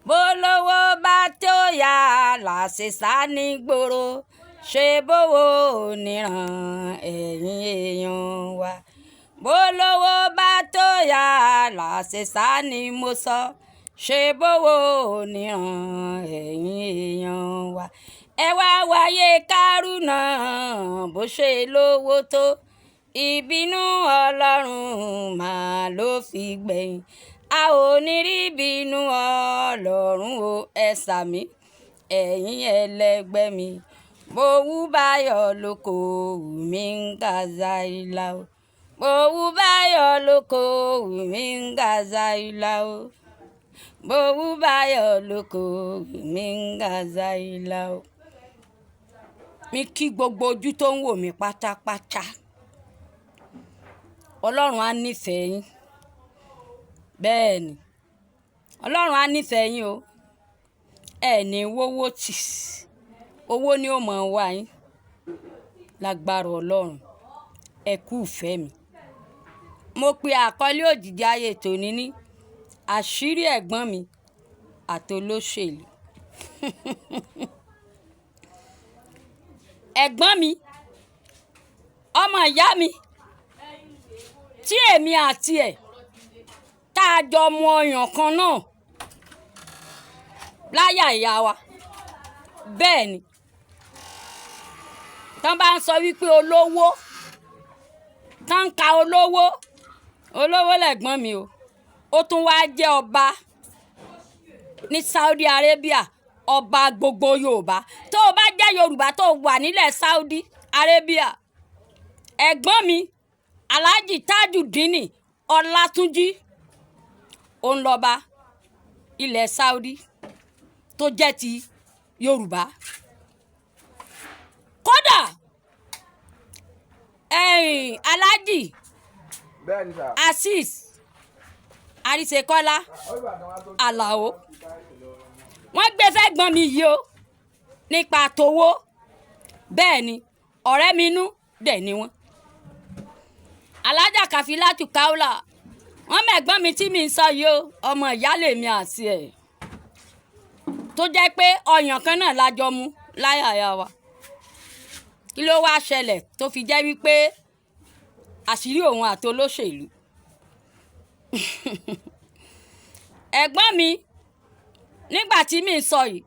Bólówó bá tó yá làṣẹṣà ní gbòòrò, ṣe bówó níran ẹ̀yìn èèyàn wa. Bólówó bá tó yá làṣẹṣà ni mo sọ, ṣe bówó níran ẹ̀yìn èèyàn wa. Ẹ wá wáyé kárùnà bó ṣe lówó tó, ìbínú Ọlọ́run máa ló fi gbẹ̀yìn. A ò ní rí ìbínú Ọlọ́run o, ẹ sàmí ẹ̀yin ẹlẹgbẹ́ mi. Bówú báyọ̀ lóko mi ń gaza ìlà o. Bówú báyọ̀ lóko mi ń gaza ìlà o. Bówú báyọ̀ lóko mi ń gaza ìlà o. Mi kí gbogbo ojú tó ń wò mí pátápátá. Ọlọ́run á nífẹ̀ẹ́ yín. Bẹ́ẹ̀ ni, Ọlọ́run á nífẹ̀ẹ́ yín o. Ẹ ní wówó tì, owó ni ó mọ̀ wá yín. Lágbára Ọlọ́run, ẹ kú ìfẹ́ mi. Mo pe àkọlé òjìji ayé tòní ní àṣírí ẹ̀gbọ́n mi àtolóṣèlú. Ẹ̀gbọ́n mi, ọmọ ìyá mi, tí èmi àti ẹ̀ tá a jọ mu ọyàn kan náà láyà ìyá wa. Bẹ́ẹ̀ ni, tán bá ń sọ wípé olówó, tán ń ka olówó, olówó lẹ̀gbọ́n mi o. Ó tún wá jẹ́ ọba ní Saudi Arabia, ọba gbogbo Yorùbá. Tó o bá jẹ́ Yorùbá tó wà nílẹ̀ Saudi Arabia, ẹ̀gbọ́n mi Alhaji Tajudeen Ọlátúnjí, òun lọ́ba ilẹ̀ Saudi tó jẹ́ ti Yorùbá. Kódà ẹ̀yìn Alhaji Bẹ́ẹ̀ni sà. Azeez Arisekola Alao, wọ́n gbé fẹ́gbọ́n mi yìí o nípa tówó. Bẹ́ẹ̀ ni, ọ̀rẹ́ mi inú dẹ̀ ni wọ́n. Alhaja Kafilatu Kaula, wọ́n mẹ̀gbọ́n mi tí mi ń sọ yìí o, ọmọ ìyáálé mi àti ẹ̀ tó jẹ́ pé ọyàn kan náà la jọ mu láyà ìyá wa. Kí ló wá ṣẹlẹ̀ tó fi jẹ́ wípé àṣírí òun àti olóṣèlú? Ẹ̀gbọ́n mi nígbà tí mi ń sọ yìí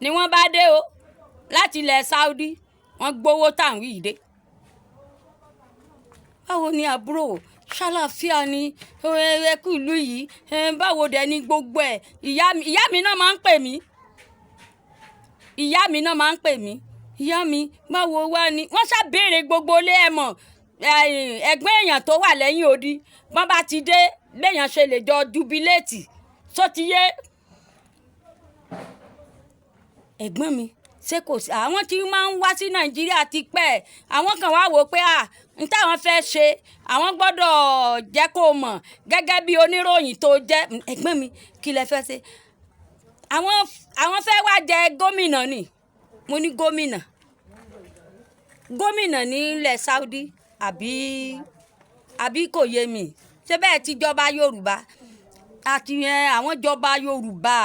ni wọ́n bá dé o láti ilẹ̀ Saudi, wọ́n gbowó tàǹwì yìí dé. Báwo ni àbúrò? Ṣàlàáfíà ni ẹ kú ìlú yìí. Báwo dẹ̀ ni gbogbo ẹ̀? Ìyá mi náà máa ń pè mí. Ìyá mi náà máa ń pè mí. Ìyá mi, báwo wá ni? Wọ́n ṣàbéèrè gbogbo ilé ẹ mọ̀. Ẹ̀gbọ́n èèyàn tó wà lẹ́yìn odi, wọ́n bá ti dé, béèyàn ṣe lè jọ jubiléètì. Ṣó ti yé? Ẹ̀gbọ́n mi, ṣé kò sí? Àwọn tí máa ń wá sí Nàìjíríà ti pẹ́. Àwọn kan wá wò pé à, n táwọn fẹ́ ṣe, àwọn gbọ́dọ̀ jẹ́ kó mọ̀ gẹ́gẹ́ bí oníròyìn tó jẹ́. Ẹ̀gbọ́n mi, kí lẹ fẹ́ ṣe? Àwọn fẹ́ wá jẹ gómìnà ni. Mo ní gómìnà. Gómìnà ní ilẹ̀ Saudi àbí, àbí kò yé mi. Ṣé bẹ́ẹ̀ ti jọba Yorùbá? Àti ẹ, àwọn jọba Yorùbá.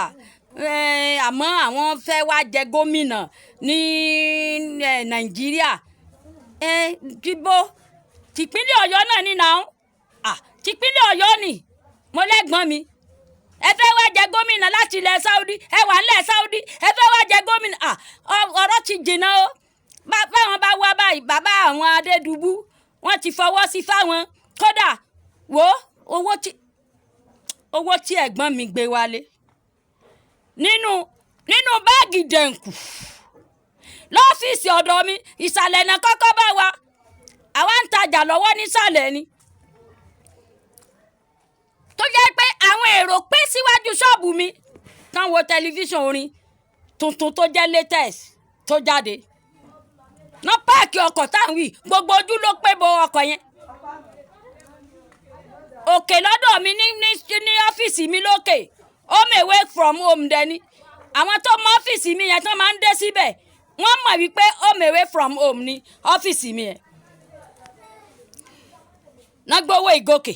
Àmọ́ àwọn fẹ́ wá jẹ gómìnà ní Nàìjíríà. Dìbò tìpínlẹ̀ Ọ̀yọ́ náà ni now. À, tìpínlẹ̀ Ọ̀yọ́ ni. Mo lẹ́gbọ́n mi. Ẹ fẹ́ wá jẹ gómìnà láti ilẹ̀ Saudi. Ẹ wà nílẹ̀ Saudi. Ẹ fẹ́ wá jẹ gómìnà. À, ọ̀rọ̀ ti jìnnà o. Báwọn bá wá báyìí, bàbá àwọn Adédùbú, wọ́n ti fọwọ́ sí fáwọn. Kódà wò ó, owó tí ẹ̀gbọ́n mi gbé wálé nínú báàgì dẹ̀ǹkù lọ́fíìsì ọ̀dọ̀ mi, ìsàlẹ̀ náà kọ́kọ́ bá wa. Àwa ń tajà lọ́wọ́ nísàlẹ̀ ni. Tó jẹ́ pé àwọn èrò pé síwájú ṣọ́ọ̀bù mi tán wo tẹlifíṣàn orin tuntun tó jẹ́ latest tó jáde. Ná páàkì ọkọ̀ táwọn wí, gbogbo ojú ló pé bo ọkọ̀ yẹn. Òkè lọ́dọ̀ mi ní ọ́fíìsì mi lókè. Home away from home dẹni. Àwọn tó mọ ọ́fíìsì mi yẹn tán máa ń dé síbẹ̀. Wọ́n mọ̀ wípé home away from home ni ọ́fíìsì mi yẹn. Ná gbowó ìgòkè.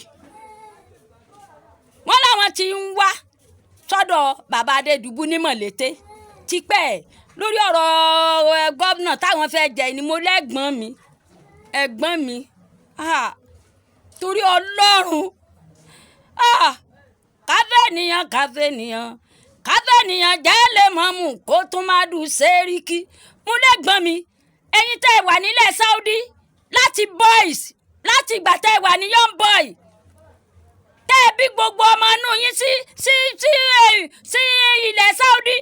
Wọ́n láwọn ti ń wá. sọ́dọ̀ bàbá Adédùbú ní Mọ̀lété tipẹ́ lórí ọ̀rọ̀ gómìnà táwọn fẹ́ jẹ ni. Mo lẹ́gbọ́n mi, ẹ̀gbọ́n mi, torí Ọlọ́run, káfẹ́ nìyàn, káfẹ́ nìyàn, káfẹ́ nìyàn jẹ́ lè mọ̀mù kó tún má dùn sẹ́ríkì. Mo lẹ́gbọ́n mi, ẹ̀yin tẹ́ ẹ wà nílẹ̀ Saudi láti boys, láti ìgbà tẹ́ ẹ wà ní young boy, tẹ́ ẹ bí gbogbo ọmọ inú yín sí ilẹ̀ Saudi,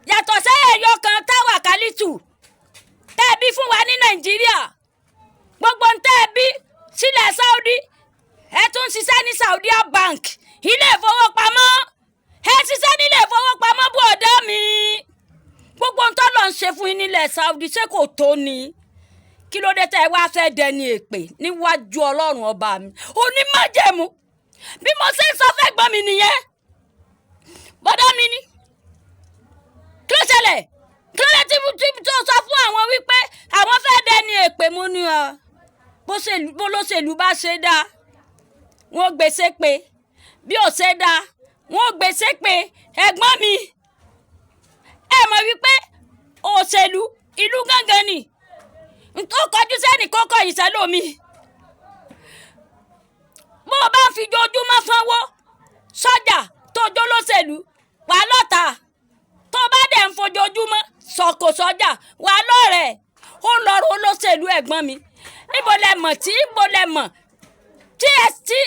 yàtọ̀ sí ẹ̀yọ kan táwa Kálítù tẹ́ ẹ bí fún wa ní Nàìjíríà, gbogbo ń tẹ́ ẹ bí sílẹ̀ Saudi, ẹ tún ṣiṣẹ́ ní Saudi Bank, ilé ìfowópamọ́, ẹ ṣiṣẹ́ nílé ìfowópamọ́. Bú ọ̀dọ́ mi, gbogbo ń tọ́lọ̀ ń ṣe fún yín nílẹ̀ Saudi, ṣé kò tó ni? Kí ló dé tẹ́ ẹ wá fẹ́ dẹni èpè níwájú Ọlọ́run ọba mi onímájẹ̀mú? Bí mo ṣe ń sọ fẹ́ gbọ́n mi nìyẹn. Bọ́dá mi ni, kí ló ṣẹlẹ̀? Kí ló dé tí tó sọ fún àwọn wípé àwọn fẹ́ dẹni èpè? Mo ní ọ bó lóṣèlú bá ṣe dáa, wọ́n gbèsè pé bí ò ṣe dáa, wọ́n gbèsè pé. Ẹ̀gbọ́n mi, ẹ mọ̀ wípé òṣèlú ìlú gángan ni, tó kọjú sẹ́ni kó kọ̀yìn sẹ́lómi. Bó o bá fi jojúmọ́ sanwó sọ́jà tó jó lóṣèlú, wà lọ́ta. Tó bá dẹ̀ ń fojoojúmọ́ sọ̀kò sọ́jà, wà lọ́rẹ̀ẹ́. Ó lọ́rọ̀ olóṣèlú. Ẹ̀gbọ́n mi, níbo lẹ mọ̀ tí, níbo lẹ mọ̀ tí ẹ tí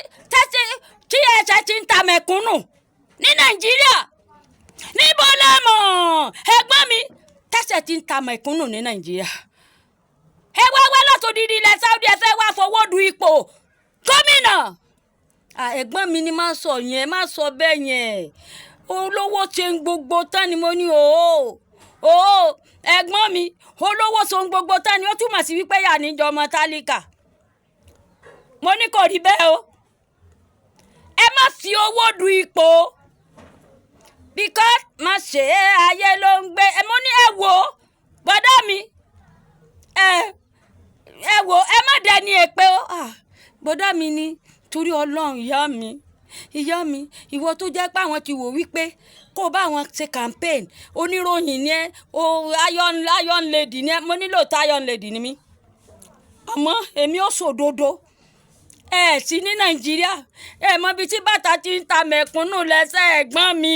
tí ẹsẹ̀ ti ń ta mẹ̀kúnnù ní Nàìjíríà? Níbo lẹ mọ̀, ẹ̀gbọ́n mi, tẹ́sẹ̀ ti ń ta mẹ̀kúnnù ní Nàìjíríà? Ẹ wá wá látòdìdí ilẹ̀ Saudi, ẹ fẹ́ wá fowó du ipò gómìnà. Ẹ̀gbọ́n mi ni, má sọ yẹn, má sọ bẹ́ẹ̀ yẹn, olówó ṣe ń gbogbo tán ni. Mo ní òó òó, ẹ̀gbọ́n mi, olówó ṣe ń gbogbo tán ni, ó túmọ̀ sí wípé yà níjọ ọmọ tálíkà. Mo ní kò rí bẹ́ẹ̀ o, ẹ má fi owó du ipò, because má ṣe é, ayé ló ń gbé. Mo ní ẹ wò ó, bọ́dá mi, ẹ wò, ẹ má dẹni èpè o. Bọ́dá mi ni, torí Ọlọ́run, ìyá mi, ìyá mi, ìwọ tó jẹ́ pé àwọn ti wò wípé kó bá wọn ṣe campaign, oníròyìn ni ẹ o, iron lady ni ẹ. Mo nílò tá, iron lady ni mí, àmọ́ èmi ò sòdodo. Ẹ sí ní Nàìjíríà, ẹ mọ ibi tí bàtà ti ń ta mẹ̀kúnnù lẹ́sẹ̀. Ẹ̀gbọ́n mi,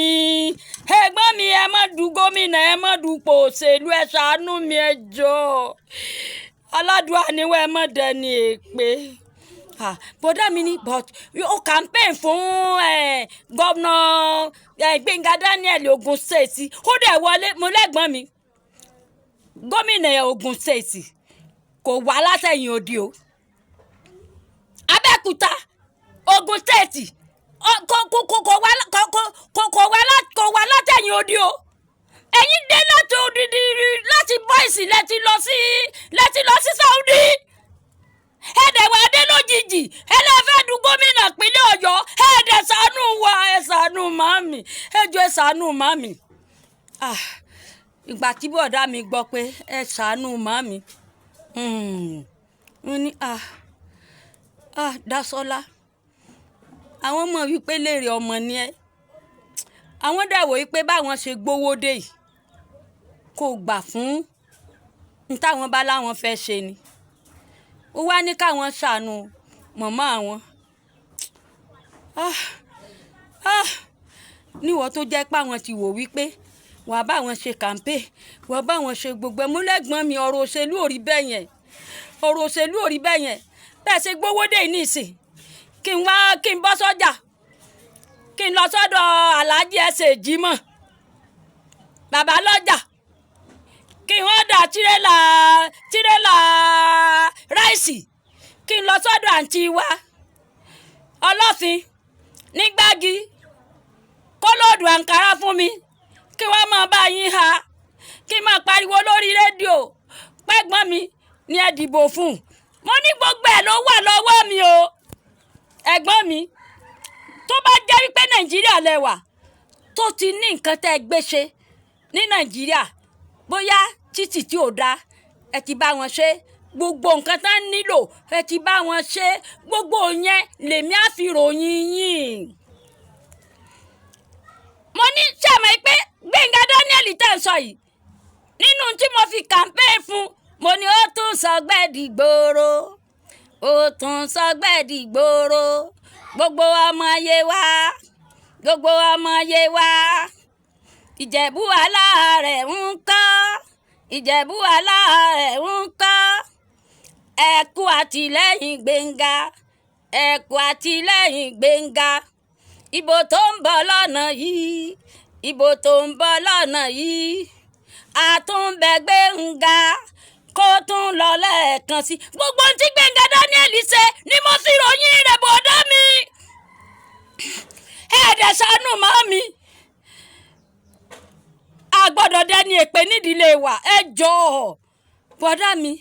ẹ̀gbọ́n mi, ẹ má du gómìnà, ẹ má dupò òṣèlú, ẹ ṣàánú mi, ẹ jọ̀ọ́, aládùúgbò àníwọ̀, ẹ má dẹni èpè. Bọ́dá mi ni, but ó campaign fún gómìnà Gbẹ́ngà Daniel Ogun State, ó dẹ̀ wọlé. Mo lẹ́gbọ́n mi, gómìnà Ogun State kò wá látẹ̀yìn odi o. Abẹ́òkúta, Ogun State, kò wá látẹ̀yìn odi o. Ẹ̀yin dé láti odidi, láti boys lẹ́tí lọ sí Saudi, ẹ̀dẹ̀ wá dé lójijì, ẹ lè fẹ́ du gómìnà pínlẹ̀ Ọ̀yọ́. Ẹ̀dẹ̀ ṣàánú wa, ẹ ṣàánú màmí, ẹ jọ̀ọ́, ẹ ṣàánú màmí. Ìgbà tí bọ̀dá mi gbọ́ pé ẹ ṣàánú màmí, wọ́n ní, "Ah ah, Dásọ́lá, àwọn mọ̀ wípé léèrè ọmọ ni ẹ́." Àwọn dẹ̀ wò wípé báwọn ṣe gbówó dé yìí, kò gbà fún n táwọn bá láwọn fẹ́ ṣe ni. Ó wá ní káwọn ṣàánú mọ̀mọ́ àwọn. Ah ah, níwọ̀ tó jẹ́ pé àwọn ti wò wípé wàá bá wọn ṣe campaign, wàá bá wọn ṣe gbogbo ẹ̀. Múlẹ̀gbọ́n mi, ọ̀rọ̀ òṣèlú ò rí bẹ́ẹ̀ yẹn, ọ̀rọ̀ òṣèlú ò rí bẹ́ẹ̀ yẹn. Bẹ́ẹ̀ ṣe gbówó dé nísìn, kí n wá, kí n bọ́ sọ́jà, kí n lọ sọ́dọ̀ Aláàjì ẹsẹ̀ Jímọ̀ bàbá lọ́jà, kí n order tírélà rice, kí n lọ sọ́dọ̀ àǹtí wa ọlọ́fin ní Gbági, kó load àǹkárá fún mi, kí wọ́n máa bá yín ha, kí n máa pariwo lórí rédíò pẹ́gbọ́n mi ní ẹ dìbò fún. Mo ní gbogbo ẹ̀ ló wà lọ́wọ́ mi o. Ẹ̀gbọ́n mi, tó bá jẹ́ wípé Nàìjíríà lẹ wà, tó ti ní nǹkan tẹ́ ẹ gbé ṣe ní Nàìjíríà, bóyá títì tí ò dáa, ẹ ti bá wọn ṣe, gbogbo nǹkan tá nílò, ẹ ti bá wọn ṣe, gbogbo yẹn lèmi á fi ròyìn yín. Mo ní yìí, nínú tí mo fi campaign fún, mo ní ó tún sọgbẹ́ dìgboro, ó tún sọgbẹ́ dìgboro. Gbogbo ọmọ ayé wa, gbogbo ọmọ ayé wa, Ìjẹ̀bú aláàárẹ̀ ń kọ́, Ìjẹ̀bú aláàárẹ̀ ń kọ́. Ẹ kú àtìlẹ́yìn Gbénga, ẹ kú àtìlẹ́yìn Gbénga. Ìbò tó ń bọ̀ lọ́nà yìí, ìbò tó ń bọ̀ lọ́nà yìí, àtúnbẹ̀ Gbénga kó tún lọ lẹ́ẹ̀kan sí. Gbogbo ohun tí Gbénga Daniel ṣe ni mo fi ròyìn rẹ̀, bọ̀dá mi. Ẹ̀ẹ́dẹ̀ ṣàánú màmí, a gbọ́dọ̀ dẹni èpè nídìílé wa. Ẹ jọ̀ọ́ bọ̀dá mi,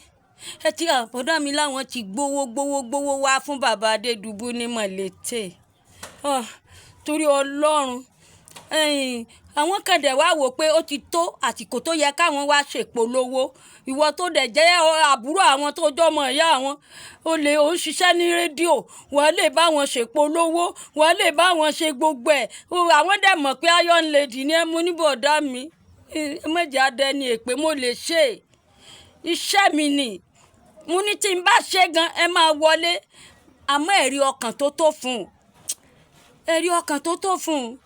ẹ ti bọ̀dá mi láwọn ti gbowó gbowó gbowó wá fún bàbá Adédùbú ní Mọ̀lété. Torí Ọlọ́run, àwọn kan dẹ̀ wá wò pé ó ti tó àsìkò tó yẹ káwọn wá ṣèpolówó. Ìwọ tó dẹ̀ jẹ́ àbúrò àwọn tó jọmọ ìyá àwọn, ó lè ó ń ṣiṣẹ́ ní rédíò, wọ́n lè bá wọn ṣèpolówó, wọ́n lè bá wọn ṣe gbogbo ẹ̀. Àwọn dẹ̀ mọ̀ pé iron lady ni ẹ mú ní bọ̀dá mi. Ẹ má jẹ́ adẹni èpè, mo lè ṣe iṣẹ́ mi ni. Mo ní tí n bá ṣe gan, ẹ máa wọlé. Àmọ́ ẹ̀rí ọkàn tó tó fún un, ẹ̀rí ọkàn tó tó fún un.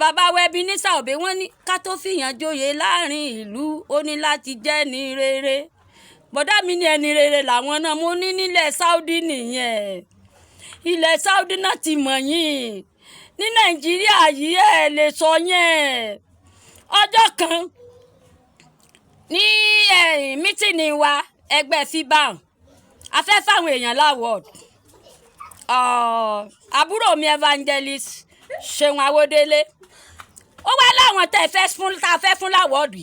Bàbá wa Ebenezer Obey, wọ́n ní ká tó fìyàn joyè láàrin ìlú, ó ní láti jẹ́ ní rere. Bọ̀dá mi ní ẹni rere làwọn náà. Mo ní nílẹ̀ Saudi nìyẹn, ilẹ̀ Saudi náà ti mọ̀ yín. Ní Nàìjíríà yìí, ẹ lè sọ yẹn. Ọjọ́ kan ní meeting wa, ẹgbẹ́ FIBAN, a fẹ́ fáwọn èèyàn l'award. Àbúrò mi, evangelist Ṣeun Awódélé, ó wá láwọn tẹ́ fẹ́ fún, tá a fẹ́ fún l'award.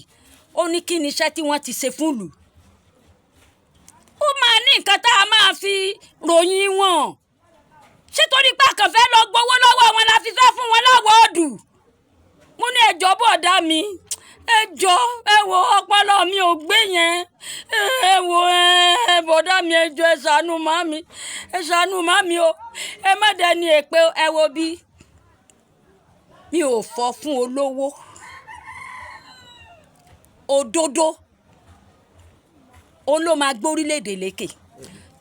Ó ní kí ni iṣẹ́ tí wọ́n ti ṣe fún ìlú? Ó máa ní nǹkan tá a máa fi ròyìn wọn. Ṣé torí pé àkànfẹ́ fẹ́ lọ gbowó lọ́wọ́ wọn la fi fẹ́ fún wọn l'award? Mo ní ẹjọ́ bọ̀dá mi, ẹjọ́, ẹ wo, ọpọlọ mi ò gbé yẹn. Ẹ wo, ẹ bọ̀dá mi, ẹjọ́, ẹ ṣàánú màmí, ẹ ṣàánú màmí o, ẹ má dẹni èpè. Ẹ wo bí mi ò fọ́ fún olówó, òdodo òun ló máa gbórílẹ̀-èdè lékè.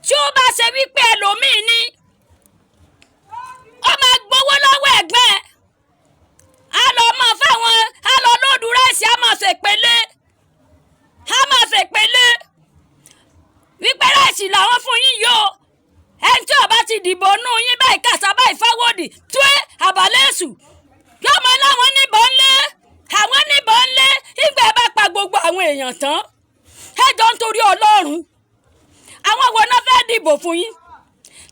Tí ó bá ṣe wípé ẹlòmíì ní ó máa gbowó lọ́wọ́ ẹ̀gbẹ́ ẹ̀, á lọ mọ fáwọn, á lọ load rice, á máa fèpele, á máa fèpele wípé rice làwọn fún yín yìí o. Ẹni tí ó bá ti dìbò nù yín báyìí, kàṣà báyìí, fáwọ́dì tó àbálẹ́sù yóò mọ láwọn níbọn lé, àwọn níbọn lé. Ìgbà ẹ bá pa gbogbo àwọn èèyàn tán, ẹ jọ ń torí Ọlọ́run, àwọn wo náà fẹ́ dìbò fún yín?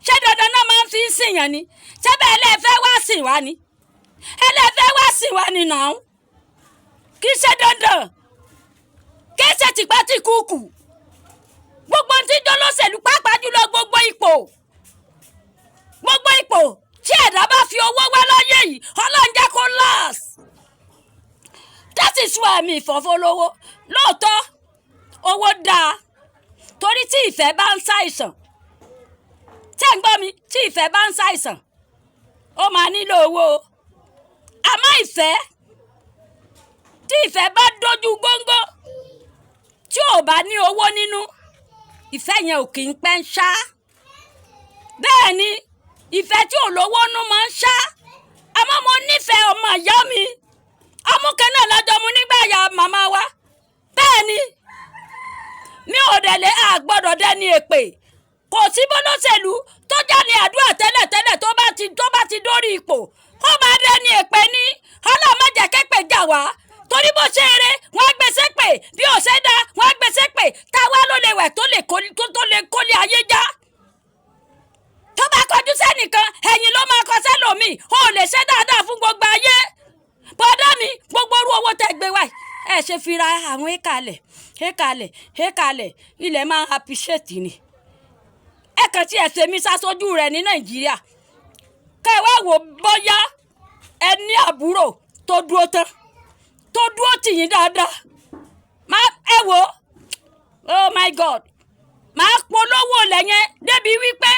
Ṣé dandan náà máa ń fi sìyàn ni? Ṣé bẹ́ẹ̀ lẹ fẹ́ wá sìn wá ni? Ẹ lẹ fẹ́ wá sìn wá ni nàá. Kì í ṣe dandan, kì í ṣe tìpátìkúùkù. Gbogbo ohun tí jọlọ́sẹ̀lú, pàápàá jùlọ gbogbo ipò, gbogbo ipò tí ẹ̀dá bá fi owó wá láyé yìí, Ọlọ́run jẹ́ kó last. That is why mi ìfọ̀fọ́lówó. Lóòótọ́ owó dáa, torí tí ìfẹ́ bá ń ṣàìsàn, tẹ́ ń gbọ́ mi, tí ìfẹ́ bá ń ṣàìsàn, ó máa nílò owó. Àmọ́ ìfẹ́, tí ìfẹ́ bá dojú góńgó, tí ò bá ní owó nínú, ìfẹ́ yẹn ò kì í pẹ́ ń ṣá. Bẹ́ẹ̀ ni, ìfẹ́ tí ò lówó nú máa ń ṣá. Àmọ́ mo nífẹ̀ẹ́ ọmọ ìyá mi, ọmú kan náà lọ́jọ́ mu nígbà ya màmá wa. Bẹ́ẹ̀ ni, mi ò dẹ̀ lé àgbọ́dọ̀ dẹ́ni èpè. Kò sí bólóṣèlú tó jáde àdúrà tẹ́lẹ̀tẹ́lẹ̀, tó bá ti dórí ipò, ó máa dẹ́ni èpè ní. Ọlọ́run má jẹ́ képè jà wá, torí bó ṣe eré, wọ́n á gbé sépè, bí ò ṣe dá, wọ́n á gbé sépè. Táwa ló lè wẹ̀ tó lè tó lè kólé ayé já? Tó bá kọjú sẹ́nìkan, ẹ̀yìn ló máa kọ sẹ́lòmíì. Ó lè ṣe dáadáa fún gbogbo ayé. Bọ́dá mi, gbogbo orú owó tẹ́ gbé wáyé, ẹ ṣe fi ra àwọn ékalẹ̀ ékalẹ̀ ékalẹ̀, ilẹ̀ máa ń appreciate ni. Ẹ kàn tí ẹ fèmí sásojú rẹ̀ ní Nàìjíríà, kẹ́ ẹ wá wò bóyá ẹ ní àbúrò tó dúró tán, tó dúró tì yín dáadáa. Má ẹ wò, oh my God, máa polówó lẹ̀ yẹn débi wípé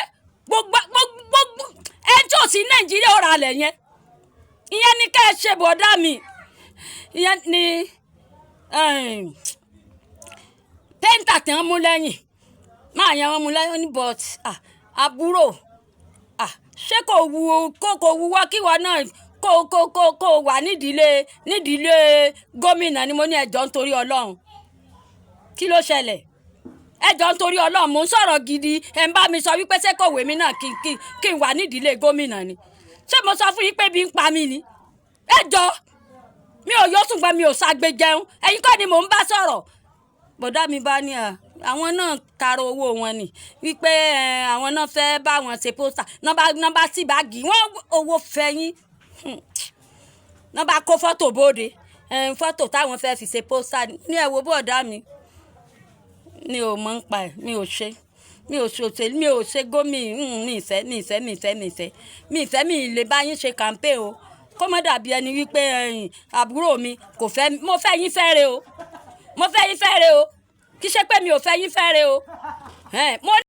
gbogbo gbogbo ẹ tí ò sí Nàìjíríà ó ra lẹ̀ yẹn. Ìyẹn ni ká ẹ ṣe, bọ̀dá mi. Ìyẹn ni. Painter tí wọ́n mú lẹ́yìn máa yan wọ́n mú lẹ́yìn, ó ní, "But àbúrò, ṣé kò wu kò wù wá kíwọ náà kó wà nídìílé gómìnà ni?" Mo ní, "Ẹjọ́, nítorí Ọlọ́run, kí ló ṣẹlẹ̀? Ẹjọ́, nítorí Ọlọ́run, mò ń sọ̀rọ̀ gidi, ẹ̀ ń bá mi sọ wípé ṣé kò wé mi náà kí n wà nídìílé gómìnà ni? Ṣé mo sọ fún yín pé bí ń pa mí ni? Ẹjọ́, mi ò yó, ṣùgbọ́n mi ò ṣàgbé jẹun. Ẹ̀yin kọ́ ni mò ń bá sọ̀rọ̀." Bọ̀dá mi bá ní à àwọn náà tara owó wọn ni, wípé àwọn náà fẹ́ bá wọn ṣe poster nọ́mbà sí báàgì wọ́n, owó fẹ́yìn nọ́mbà, kó fọ́tò bóde, fọ́tò táwọn fẹ́ fi ṣe poster ní. Ẹ wo bọ̀dá mi, mi ò mọ̀ ń pa ẹ̀, mi ò ṣe, mi ò ṣòṣèlú, mi ò ṣe gómìn, mi ìfẹ́, mi ìfẹ́, mi ìfẹ́, mi ìfẹ́, mi ìfẹ́, mi ì lè bá yín ṣe campaign o. Kó má dàbí ẹni wípé àbúrò mi kò fẹ́. Mo fẹ́ yín fẹ́re o, mo fẹ́ yín fẹ́re o. Kì í ṣe pé mi ò fẹ́ yín fẹ́re o. Mo